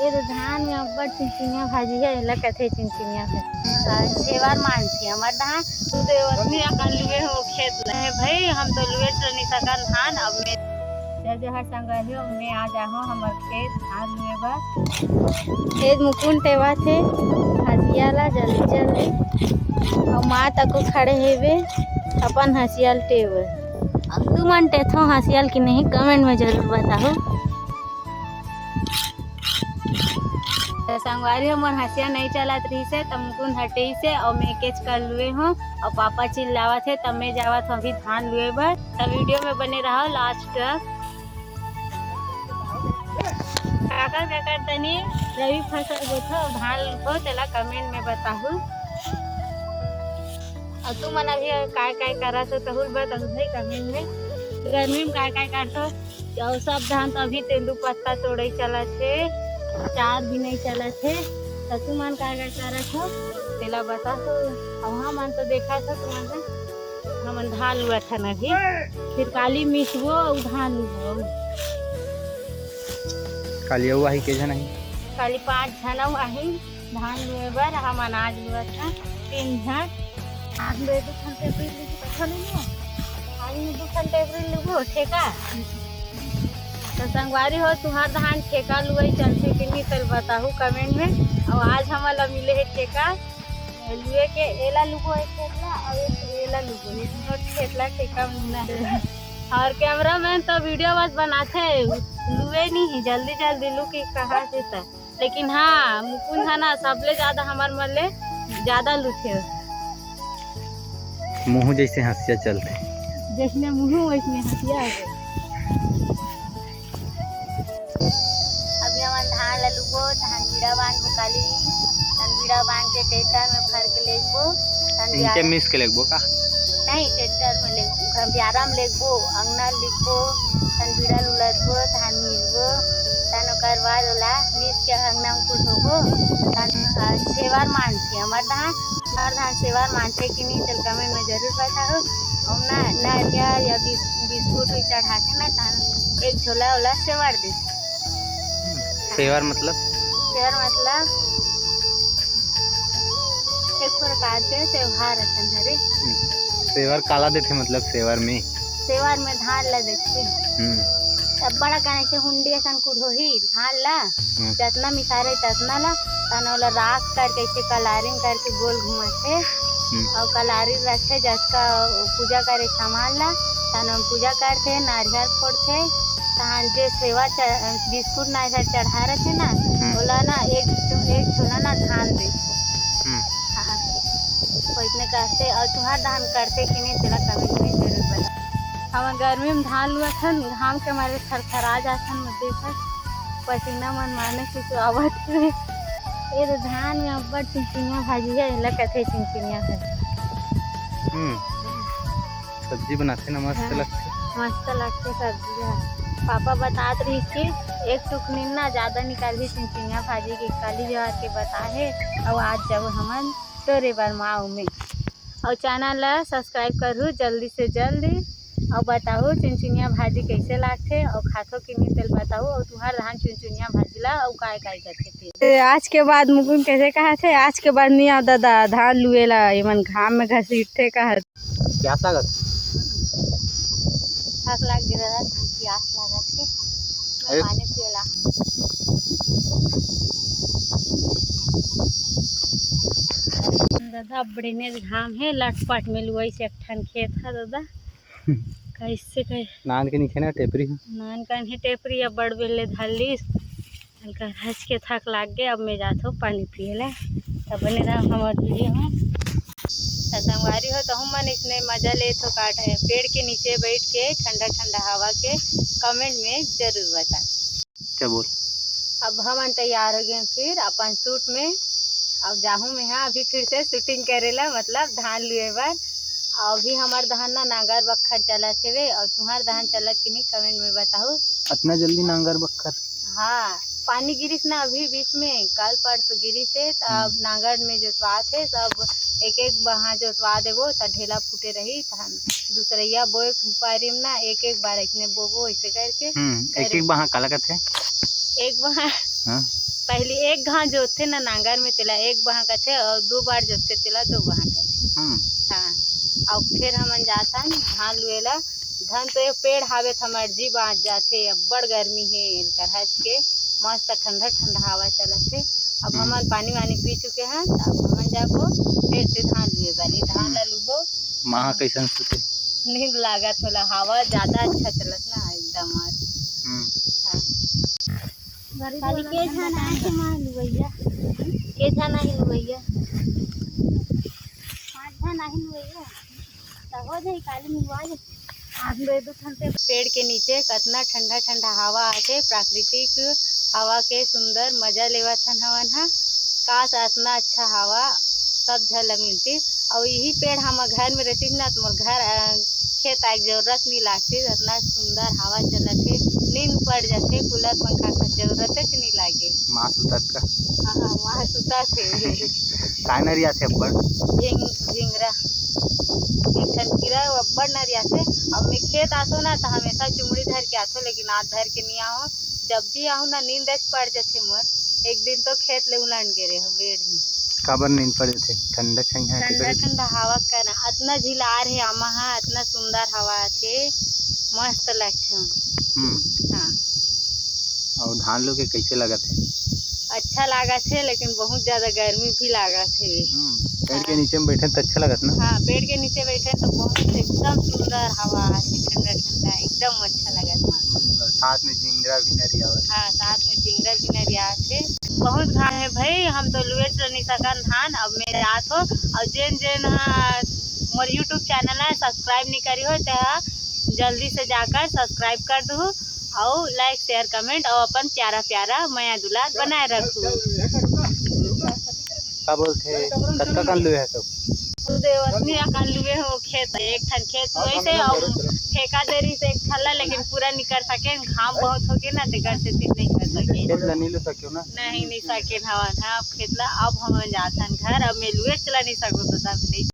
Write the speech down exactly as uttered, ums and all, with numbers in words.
ये तो धान में अब्बड़ चिनचिनिया भाजी है, एला कथे चिनचिनिया भाजी। आ, सेवर मानथे हमर धान। तू तो ओतनी अकन लुए हो खेत ले। हे भाई, हम तो लुए तो नहीं सकन धान। अब मैं जय जोहार संगवारी हो, मैं आ जाहूँ हमर खेत धान लुए बर। ए मुकुंद टेवत हे हसिया ला जल्दी जल्दी, अउ माँ तको खड़े हेबे अपन हसिया ल टेवे। अब तुमन टेथो हसिया ल कि नहीं, कमेंट में जरूर बताहू। त संगवारी हो, मोर हसिया नहीं चलत रहिस हे, त मुकुंद हटेइस हे, अउ मैं एकेच कर लुए हूँ, अउ पापा चिल्लावत हे, त मैं जावत हूँ अभी धान लुए बर। त वीडियो में बने रहो लास्ट तक। काकर काकर तनी रबी फसल बोथो, धान लुबो, तेला कमेंट में बताहू। अउ तुमन अभी काय काय करत हो, तहू ल बताहू भाई कमेंट में। गर्मी में काय काय करथो? अउ सब धान तो अभी तेंदू पत्ता तोड़े चलत हे, चार भी नहीं चलत हे। त तुमन काय काय करत हो, तेला बताहू। अउ हमन तो देखत हो तुमन ह, हमन धान लुअत हन अभी, फिर काली मिसबो अउ धान लुबो। काली अउ आही, के झन आही? काली पाँच झन अउ आही धान लुए बर। हमन आज लुअत हन तीन झन। आज ले दू ठन टेपरी लुबो, कथो ले लुबो। आज में दू ठन टेपरी लुबो, ठेका। त संगवारी हो, तुहार धान ठेका लुअई चलथे कि नहीं, तेल बताहू कमेंट में। अउ आज हमन ला मिले हे ठेका लुए के, एला लुबो एक खेत ला, अउ एक एला लुबो, एक खेत ला ठेका में लुना हे। अउ कैमरामैन तो वीडियो बस बनाथे, लुए नहीं हे, जल्दी जल्दी लू के कहा थे त। लेकिन हाँ, मुकुंद ह ना सबले ज्यादा हमर मन ले ज्यादा लुथे। मुँह जैसे हंसिया चलथे। जैसने मुँह वैसने हंसिया हो। अभी हमन धान ला लुबो, धान बीड़ा बांधबो काली, धान बीड़ा बांध के ट्रैक्टर में भर के लेगबो, धान इनके बीड़ा मिस के लेगबो का? नहीं, ट्रैक्टर में लेगबो, घर बियारा में लेगबो, अंगना लेगबो, धान बीड़ा लुलरबो, धान मिसबो, तन ओकर बाद ओला मिस के अंगना में कुल होबो, तन, आ, सेवर मानथे हमर धान, हमर धान सेवर मानथे कि नहीं, तेल कमेंट में जरूर बताओ। अउ ना, नारियल या बिस-, बिस्कुट भी चढ़ाथे ना, तन एक झोला ओला सेवर दे। सेवर मतलब? सेवर मतलब एक प्रकार के त्योहार असन हरे। हम्म। सेवर काला देथे, मतलब सेवर में? सेवर में धान ला देथे। हम्म। तब बड़ा कने से हुंडी असन कुढ़ोही धान ला, हम्म। जतना मिसारे ततना ला, तन ओला राख करके ऐसे coloring करके गोल घुमाथे। हम्म। अउ कलारी रखे जतका पूजा करे सामान ला, तन ओम पूजा करथे, नारियल फोड़थे, तहान जे सेवा च-, बिस्कुट नारियल चढ़ा रथे ना, हम्म। ओला ना एक, एक झोला ना धान दे। हम्म। हाँ, ओइसने करथे। अउ तुहार धान करथे कि नहीं, तेला कमेंट में जरूर बता। हमन गर्मी में धान लुअत हन, घाम के मारे थरथरा जाथन, मत देखत, पसीना मन माने से तो आवत हे। ये तो धान में अब्बड़ चिनचिनिया भाजी है, एला कथे चिनचिनिया भाजी। हम्म, सब्जी बनाथे ना, मस्त हाँ, लगथे। मस्त लगथे सब्जी ह। पापा बतात रहिस कि एक टुकनी ना ज्यादा निकालही चिनचिनिया भाजी के, काली जवार के बता हे, अउ आज जब हमन टोरे बर माऊ में। अउ चैनल ला subscribe करहू जल्दी से जल्दी, अउ बताहू चुनचुनिया भाजी कैसे लागथे, अउ खाथो कि नहीं तेल बताहू, अउ तुहार धान चुनचुनिया भाजी ला अउ काय काय करथे तेल। ए, आज के बाद मुकुंद कैसे कहा थे, आज के बाद नहीं आओ दादा धान लुए ला, एमन घाम में घसीटथे कहा। प्यास लागत? प्यास लाग गे दादा, प्यास लागत हे। अरे। पानी पियला। दादा, बड़े नेज घाम हे, लटपट में लुआइस एक ठन खेत हे दादा। कैसे कहे? नान के निखे ना टेपरी ह। नान का नहीं टेपरी, अब बड़ बेले धर लीस। हल्का हंस के थक लाग गे, अब मैं जात हूँ पानी पिए ला। तब बने रहा हमर वीडियो में। त संगवारी हो, तहु मन इसने मजा लेत हो का, पेड़ के नीचे बैठ के ठंडा ठंडा हवा के, कमेंट में जरूर बता। क्या बोल? अब हमन तैयार हो गए फिर अपन सूट में। अब जाहूँ मैं, हाँ, अभी फिर से शूटिंग करेला, मतलब धान लुए बर। अभी हमर धान ना नांगर बखर चलत हेवे, अउ तुहार धान चलत कि नहीं, कमेंट में बताहू। अतना जल्दी नांगर बखर? हाँ, पानी गिरिस ना अभी बीच में, कल परसों गिरिस हे, त अब हम्म। नांगर में जोतवात हे, सब एक एक बहा जोतवा देबो, त ढेला फूटे रही, तहन दूसरैया बोए पारी में ना एक एक बार ऐसने बोबो, ऐसे करके हम्म, एक करे। एक बहा काला कथे? एक बहा हाँ। पहली एक घांव जोतथे ना नांगर में, तेला एक बहा कथे, और दो बार जोतथे, तेला दो बहा कथे। हम्म। हाँ, और फिर हमन जाथन धान लुए ला। धान तो एक पेड़ हावे, हमर जी बाँच जाथे, अब्बड़ गर्मी हे एलकर हज के, मस्त ठंडा ठंडा हवा चलत हे। अब हम्म। हमन पानी वानी पी चुके हैं, तो अब हमन जाबो फिर से धान लुए बर। धान ला लुबो। माँ कैसन सुते? नींद लागत होला, हवा ज्यादा अच्छा चलत ना, एकदम मस्त। हम्म। हाँ। खाली के झन आए के माँ लुवैया, के झन आए लुवैया, पाँच झन आए लुवैया, तो हो जाई, काली मिलवा ले। आज दे दो ठन से। पेड़ के नीचे कतना ठंडा ठंडा हवा आथे, प्राकृतिक हवा के सुंदर मजा लेवत हन हवन हा। काश अतना अच्छा हवा सब झन ल मिलती। अउ यही पेड़ हम घर में रहती ना, तो मोर घर, अ, खेत आए के जरूरत नहीं लागती। अतना सुंदर हवा चलत हे, नींद पड़ जाथे, कूलर पंखा के जरूरत ही नहीं लागे। माँ सुतत का? हाँ, हाँ, माँ सुतत हे। काय नरियाथे अब्बड़? झिंग-, झिंगरा। एक ठन कीरा अब्बड़ नरियाथे। अब मैं खेत आथो ना, तो हमेशा चुमड़ी धर के आथो, लेकिन आज धर के नहीं आहो। जब भी आहू ना, नींद च पड़ जाथे मोर। एक दिन तो खेत ले उलंड गे रहे हो बेड में। काबर नींद पड़ जाथे? ठंडा छाई है, ठंडा ठंडा हवा का ना, अतना झिलार हे आमा हा, अतना सुंदर हवा आथे, मस्त लगथे। हम्म। हाँ। और धान लो के कैसे लगत हे? अच्छा लागत हे, लेकिन बहुत ज्यादा गर्मी भी लागत हे। हम्म, पेड़ के हाँ। नीचे में बैठे तो अच्छा लगत ना? हाँ, पेड़ के नीचे बैठे तो बहुत एकदम सुंदर हवा आथे, ठंडा ठंडा, एकदम अच्छा लगत हे। हम्म, और साथ में झिंगरा भी नरियावत। हाँ, साथ में झिंगरा भी नरियावत हे। बहुत घाम हे भाई, हम तो लुएच ल नहीं सकन धान। अब मैं जात हो, और जेन जेन हा मोर YouTube चैनल है सब्सक्राइब नहीं करी हो, ते हा जल्दी से जाकर सब्सक्राइब कर दू, और लाइक, शेयर, कमेंट और अपन प्यारा प्यारा मया दुलार बनाए रखू। का बोलथे? कतका कन लुए हे सब? देवतनी अकन लुए हो खेत, एक ठन खेत वैसे, और ठेका दे रही से एक ठल्ला, लेकिन पूरा नहीं कर सके, घाम बहुत हो गए ना, तेकर से तीन नहीं कर सके। खेत ला नहीं लू सके ना? नहीं, नहीं सके हवन। हाँ, अब खेत ला, अब हमन जाथन घर। अब मैं लुए चला नहीं सकूँ, तो तब नहीं